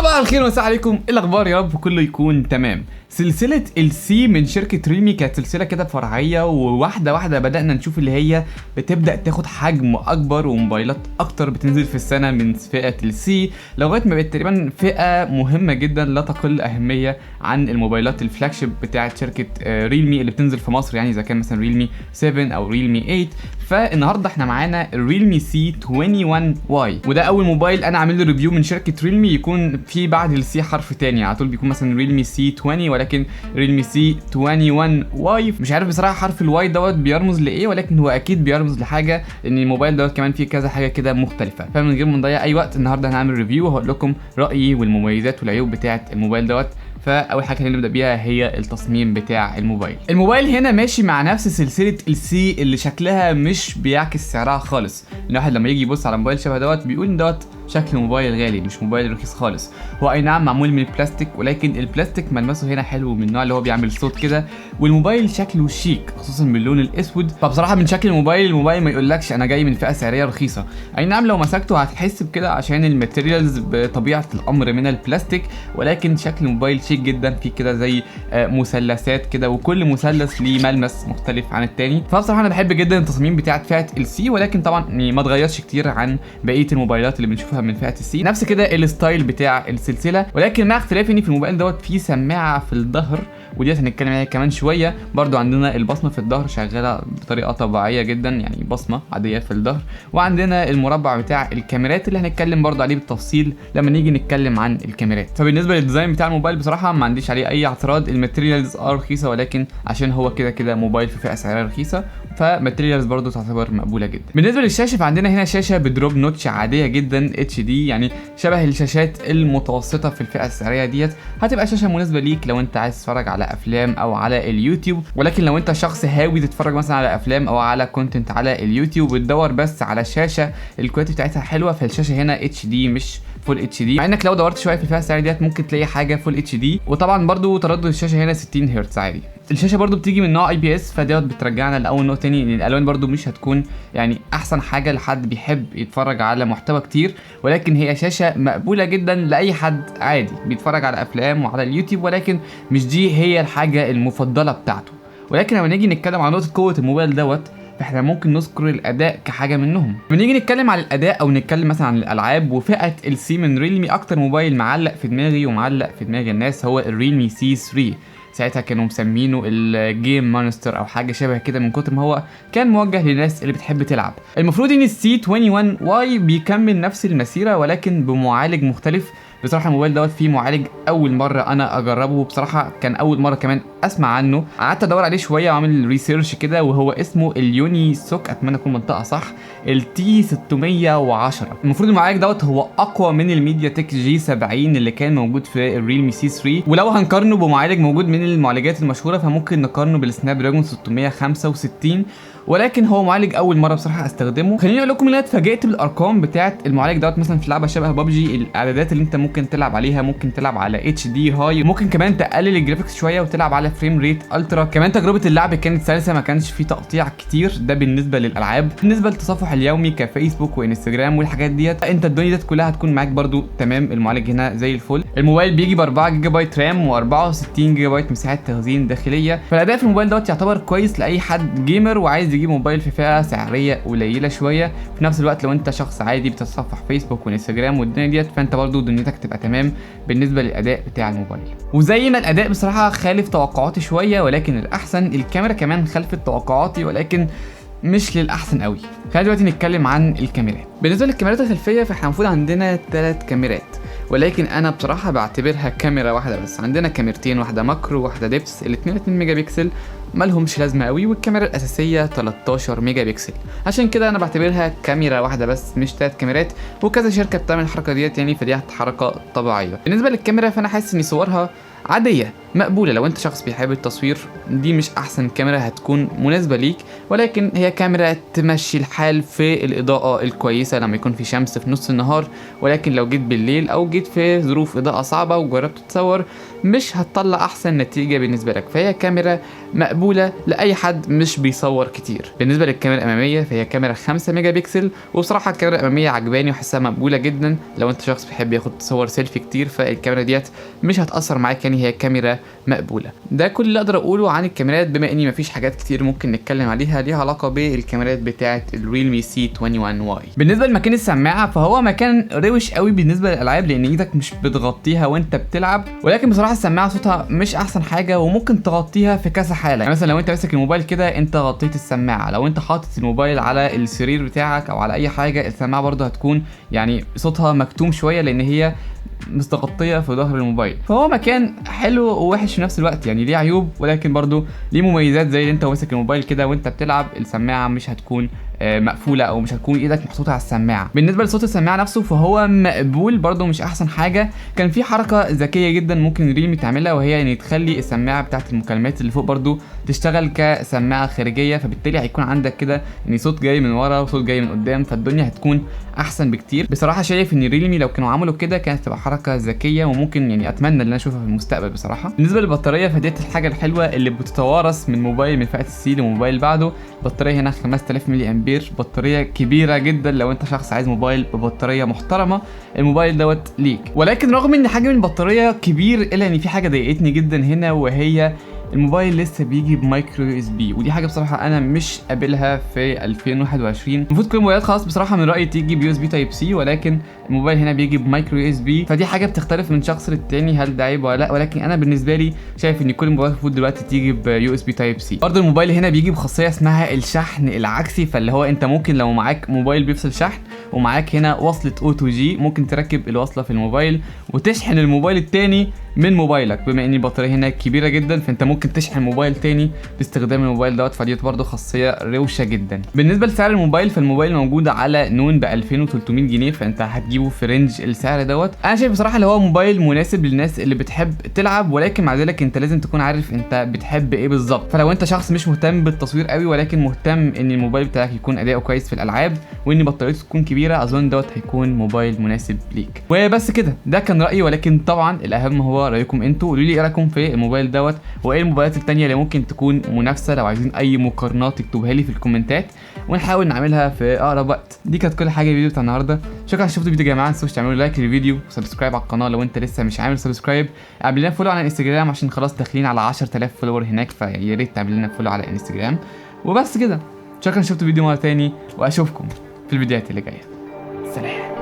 صباح الخير ومساء عليكم، ايه الاخبار؟ يا رب كله يكون تمام. سلسلة ال C من شركة ريلمي كانت سلسلة كده فرعية، وواحدة واحدة بدأنا نشوف اللي هي بتبدأ تاخد حجم أكبر وموبايلات أكتر بتنزل في السنة من فئة ال C، لغاية ما بقت تقريبا فئة مهمة جدا لا تقل أهمية عن الموبايلات ال flagship بتاعة شركة ريلمي اللي بتنزل في مصر، يعني إذا كان مثلا ريلمي 7 أو ريلمي 8. فالنهارده احنا معانا الريلمي C 21 Y، وده اول موبايل انا عامل له review من شركة ريلمي يكون في بعد ال C حرف تاني، على طول بيكون مثلا ريلمي C 20، ولكن ريلمي C 21 Y مش عارف بصراحة حرف ال Y دوت بيرمز لايه، ولكن هو اكيد بيرمز لحاجه، لان الموبايل دوت كمان فيه كذا حاجة كده مختلفة. فمن غير ما نضيع اي وقت النهارده هنعمل review وهقول لكم رايي والمميزات والعيوب بتاعه الموبايل دوت. فاول حاجة خلينا نبدا بيها هي التصميم بتاع الموبايل. الموبايل هنا ماشي مع نفس سلسلة ال C اللي شكلها مش بيعكس سعرها خالص. الواحد لما يجي يبص على موبايل شبه دوت بيقول ان دوت شكل موبايل غالي مش موبايل رخيص خالص. هو اي نعم معمول من البلاستيك، ولكن البلاستيك ملمسه هنا حلو من النوع اللي هو بيعمل صوت كده، والموبايل شكله شيك خصوصا باللون الاسود. فبصراحة من شكل الموبايل، الموبايل ما يقولكش انا جاي من فئة سعريه رخيصة. اي نعم لو مسكته هتحس بكده عشان ال materials بطبيعة الامر من البلاستيك، ولكن شكل الموبايل شيك جدا، فيه كده زي مثلثات كده، وكل مثلث ليه ملمس مختلف عن التاني. فبصراحة انا بحب جدا التصاميم بتاعه فئة ال C، ولكن طبعا ما اتغيرش كتير عن بقية الموبايلات اللي بنشوفها من فئة ال C، نفس كده ال style بتاع السلسلة، ولكن مع اختلاف ان في الموبايل دوت فيه سماعه في الظهر، ودي هنتكلم عليها كمان شوية. برضو عندنا البصمة في الظهر شغالة بطريقة طبيعية جدا، يعني بصمة عادية في الظهر، وعندنا المربع بتاع الكاميرات اللي هنتكلم برضو عليه بالتفصيل لما نيجي نتكلم عن الكاميرات. فبالنسبه لل design بتاع الموبايل بصراحة ما عنديش عليه اي اعتراض، ال materials رخيصة، ولكن عشان هو كده كده موبايل في فئة سعريه رخيصة ف materials برضو تعتبر مقبولة جدا. بالنسبة للشاشه فعندنا هنا شاشة ب drop notch عادية جدا HD، يعني شبه الشاشات المتوسطة في الفئة السعرية ديت. هتبقى شاشة مناسبة ليك لو انت عايز تتفرج على افلام او على اليوتيوب، ولكن لو انت شخص هاوي تتفرج مثلا على افلام او على content على اليوتيوب وتدور بس على شاشة ال quality بتاعتها حلوة، فالشاشه هنا HD مش full HD، مع انك لو دورت شوية في الفئة السعرية ديت ممكن تلاقي حاجة full HD. وطبعا برضو تردد الشاشة هنا 60 هرتز عادي. الشاشة برضو بتيجي من نوع IPS، فديت بترجعنا لاول نقطة تاني ان الالوان برضو مش هتكون يعني احسن حاجة لحد بيحب يتفرج على محتوى كتير، ولكن هي شاشة مقبولة جدا لاي حد عادي بيتفرج على افلام وعلى اليوتيوب، ولكن مش دي هي الحاجة المفضلة بتاعته. ولكن لما نيجي نتكلم عن نقطة قوة الموبايل دوت، فاحنا ممكن نذكر الاداء كحاجة منهم. لما نيجي نتكلم على الاداء او نتكلم مثلا عن الالعاب وفئه ال C من ريلمي، اكتر موبايل معلق في دماغي ومعلق في دماغ الناس هو الريلمي C 3. ساعتها كانوا مسمينه ال game monster او حاجة شبه كده من كتر ما هو كان موجه للناس اللي بتحب تلعب. المفروض ان ال C 21 Y بيكمل نفس المسيرة ولكن بمعالج مختلف. بصراحة الموبايل دوت فيه معالج اول مرة انا اجربه، بصراحة كان اول مرة كمان اسمع عنه، قعدت ادور عليه شوية واعمل research كده، وهو اسمه ال Unisoc، اتمنى اكون منطقة صح، ال T 610. المفروض المعالج دوت هو اقوى من ال MediaTek G 70 اللي كان موجود في الريلمي C 3، ولو هنقارنه بمعالج موجود من المعالجات المشهورة فممكن نقارنه بال Snapdragon 665، ولكن هو معالج اول مرة بصراحة استخدمه. خليني اقول لكم ان انا اتفاجئت بالارقام بتاعه المعالج دوت. مثلا في لعبه شبه بابجي الاعدادات اللي انت ممكن تلعب عليها، ممكن تلعب على HD high، ممكن كمان تقلل ال graphics شوية وتلعب على frame rate ultra. كمان تجربه اللعب كانت سلسه، ما كانش في تقطيع كتير. ده بالنسبة للالعاب. بالنسبة للتصفح اليومي كفيسبوك وانستجرام والحاجات ديت، انت الدنيا ديت كلها هتكون معاك برده تمام. المعالج هنا زي الفل. الموبايل بيجي ب 4 جيجا بايت RAM و64 جيجا بايت مساحة تخزين داخلية، فالاداء في الموبايل دوت يعتبر كويس لاي حد gamer وعايز يجيب موبايل في فئة سعريه قليله شوية. في نفس الوقت لو انت شخص عادي بتتصفح فيسبوك وانستجرام والدنيا ديت، فانت برضو دنيتك تبقى تمام بالنسبة للاداء بتاع الموبايل. وزي ما الاداء بصراحة خالف توقعاتي شوية، ولكن الاحسن الكاميرا كمان خالفت توقعاتي، ولكن مش للاحسن قوي. خلينا دلوقتي نتكلم عن الكاميرات. بالنسبة للكاميرات الخلفية فاحنا المفروض عندنا 3 كاميرات، ولكن انا بصراحة بعتبرها كاميرا واحدة بس. عندنا كاميرتين، واحدة macro وواحدة depth، الاثنين 2 ميجا بكسل مالهمش لازمه قوي، والكاميرا الاساسية 13 ميجا بكسل. عشان كده انا بعتبرها كاميرا واحدة بس مش 3 كاميرات، وكذا شركة بتعمل الحركة ديت يعني، فدي حركة طبيعية. بالنسبة للكاميرا فانا حاسس ان صورها عادية مقبولة. لو انت شخص بيحب التصوير دي مش احسن كاميرا هتكون مناسبة ليك، ولكن هي كاميرا تمشي الحال في الاضاءة الكويسة لما يكون في شمس في نص النهار، ولكن لو جيت بالليل او جيت في ظروف اضاءة صعبة وجربت تصور مش هتطلع احسن نتيجة بالنسبة لك، فهي كاميرا مقبولة لاي حد مش بيصور كتير. بالنسبة للكاميرا الامامية فهي كاميرا 5 ميجا بكسل، وبصراحة الكاميرا الامامية عجباني وحاسها مقبولة جدا. لو انت شخص بيحب ياخد صور سيلفي كتير فالكاميرا ديت مش هتاثر معاك، يعني هي كاميرا مقبولة. ده كل اللي اقدر اقوله عن الكاميرات، بما اني مفيش حاجات كتير ممكن نتكلم عليها ليها علاقة بالكاميرات بتاعه ال Realme C21 Y. بالنسبة لمكان السماعة فهو مكان روش قوي بالنسبة للالعاب، لان ايدك مش بتغطيها وانت بتلعب، ولكن بصراحة السماعة صوتها مش احسن حاجة وممكن تغطيها في كذا حاله. يعني مثلا لو انت ماسك الموبايل كده انت غطيت السماعة، لو انت حاطط الموبايل على السرير بتاعك او على اي حاجة السماعة برضه هتكون يعني صوتها مكتوم شوية لان هي مستغطيه في ظهر الموبايل. فهو مكان حلو ووحش في نفس الوقت، يعني ليه عيوب ولكن برضه ليه مميزات، زي اللي انت ماسك الموبايل كده وانت بتلعب السماعة مش هتكون مقفولة او مش هتكون ايدك محطوطة على السماعة. بالنسبة لصوت السماعة نفسه فهو مقبول برضه، مش احسن حاجة. كان في حركة ذكية جدا ممكن Realme تعملها، وهي ان تخلي السماعة بتاعه المكالمات اللي فوق برضه تشتغل كسماعه خارجية، فبالتالي هيكون عندك كده ان صوت جاي من ورا وصوت جاي من قدام، فالدنيا هتكون احسن بكتير. بصراحة شايف ان Realme لو كانوا عملوا كده كانت تبقى حركة ذكية، وممكن يعني اتمنى ان انا اشوفها في المستقبل بصراحة. بالنسبة للبطاريه فديت الحاجة الحلوة اللي بتتوارث من موبايل من فئة ال C لموبايل بعده. البطارية هنا 5000 ملي امبير، بطارية كبيرة جدا. لو انت شخص عايز موبايل ببطاريه محترمه الموبايل دوت ليك. ولكن رغم ان حجم البطارية كبير الا ان في حاجة ضايقتني جدا هنا، وهي الموبايل لسه بيجي ب micro USB، ودي حاجة بصراحة انا مش قابلها في 2021. المفروض كل الموبايلات خلاص بصراحة من رايي تيجي ب USB Type C، ولكن الموبايل هنا بيجي ب micro USB، فدي حاجة بتختلف من شخص للتاني هل ده عيب ولا لا، ولكن انا بالنسبة لي شايف ان كل الموبايلات المفروض دلوقتي تيجي ب USB Type C. برضه الموبايل هنا بيجي بخاصيه اسمها الشحن العكسي، فاللي هو انت ممكن لو معاك موبايل بيفصل شحن ومعاك هنا وصله OTG ممكن تركب الوصلة في الموبايل وتشحن الموبايل التاني من موبايلك، بما ان البطارية هنا كبيرة جدا فانت ممكن تشحن موبايل تاني باستخدام الموبايل دوت، فدي برضه خاصية روشه جدا. بالنسبة لسعر الموبايل فالموبايل موجود على نون ب 2300 جنيه، فانت هتجيبه في range السعر دوت. انا شايف بصراحة اللي هو موبايل مناسب للناس اللي بتحب تلعب، ولكن مع ذلك انت لازم تكون عارف انت بتحب ايه بالظبط. فلو انت شخص مش مهتم بالتصوير قوي ولكن مهتم ان الموبايل بتاعك يكون اداؤه كويس في الالعاب وان بطاريته تكون كبيرة، اظن دوت هيكون موبايل مناسب ليك. وبس كده، ده كان رايي، ولكن طبعا الاهم هو رايكم انتوا. قولوا لي ايه رايكم في الموبايل دوت، وايه الموبايلات التانية اللي ممكن تكون منافسه. لو عايزين اي مقارنات اكتبوها لي في الكومنتات ونحاول نعملها في اقرب وقت. دي كانت كل حاجة الفيديو بتاع النهارده. شكرا عشان شفتوا الفيديو يا جماعة، ما تنسوش تعملوا like للفيديو و subscribe على القناة لو انت لسه مش عامل subscribe. اعمل لنا follow على الانستجرام عشان خلاص داخلين على 10000 follower هناك، فيا ريت تعمل لنا follow على الانستجرام. وبس كده، شكرا شفتوا الفيديو مرة تاني، واشوفكم في الفيديوهات اللي جاية. سلام.